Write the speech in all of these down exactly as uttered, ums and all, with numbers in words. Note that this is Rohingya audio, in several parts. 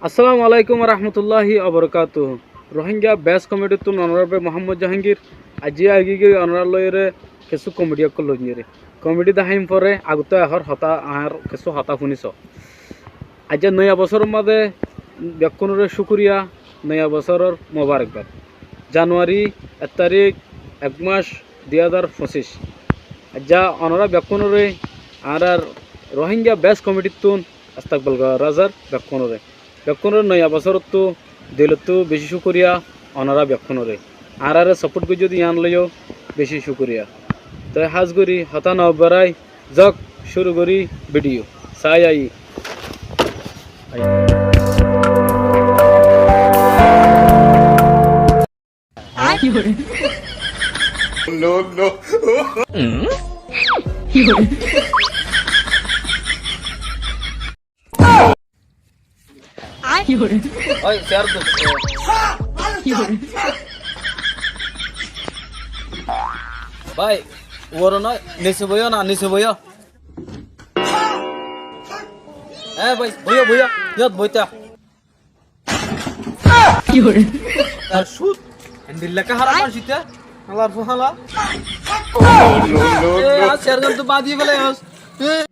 Assalamu alaikum warahmatulláhi wabarakátuhu. Rohingya best comedy ttún onorár bái Muhammod Jahangir. Aijja aigíyoi onorár loiyóre kessú comedy ókkol loiyóre. Comedy deháiyum fore agottú ehón hotá, añár kessú hotá fúniso. Aijja noiya bosóror mazé bekkúnoré cúkuriya, noiya bosóror mubarakbad. Januari ek tarík, ek mac, dui házar foñsíc. Aijja onorá bekkúnoré añárár Rohingya best comedy ttún estekbal gorá zar bekkúnoré. Bekkúnoré noiya bosórottú dilottú bicí cúkuriya, onorá bekkúnoré. Añáráre support goijjó de yían loiyó bicí cúkuriya. Toi hás gorí hotá no barái, zok cúru gorí video. Sai ai. No, no. Ói, share do. Bái, uore no, nise boiyó na, nise boiyó. E bái, boiyó, boiyó, yót boitá. Ar sút, hendilla ekka hára manúic ita. Hálar fua hála. E, añár share gan to badi félai añár. E.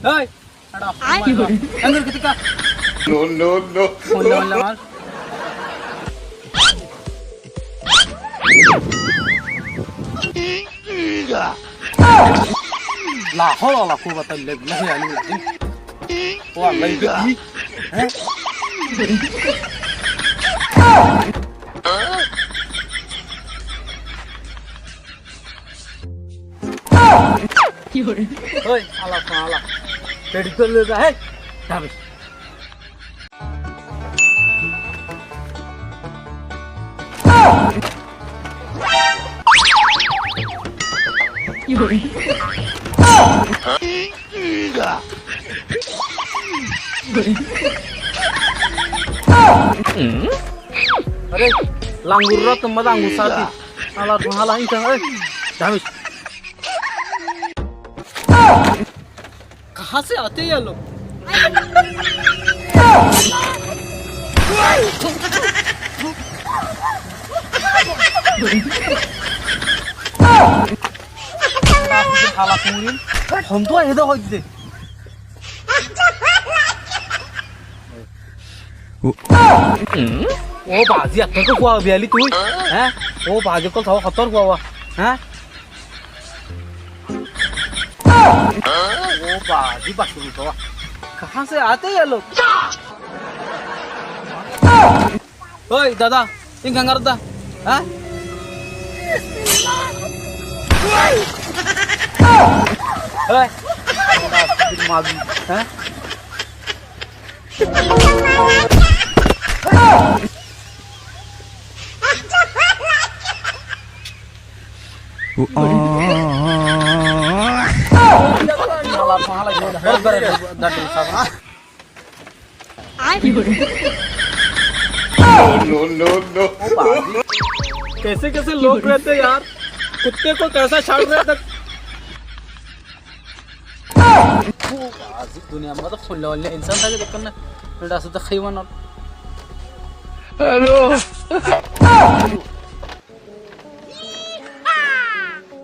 Ei, eçé, ki hoór? Endur kitikka? No, no, no. Hoilla, hoilla, mar. La hawla wala quwwata illa billahi aliyil azim. Ó Allah, iba ki? Há? Ki hoór? Ói, ala, ala. Ready gorí loi za, hé. Dhabe. Aré, langur rot mazé angur sáti. Hálar fua hála, inta, ói, dhamis. Kahan se aate ye log? Hála fua, hondilla aiyé de hoóidde. Ó baázi, ettór fua biyali tui, há? Ó baázi, ókkol sóo, hottór fua, há? Ó baázi, baázi, kahan se aate ye log? Ói, dada, ín keén goródde, há? Ói, há? No, no, no. कैसे कैसे लोग रहते हैं यार, कुत्ते को कैसा छाड़ रहे थे। Duniyar mazé hoilla hoilla insán táke, dekón na, eçe asé de haiwanor. Hello.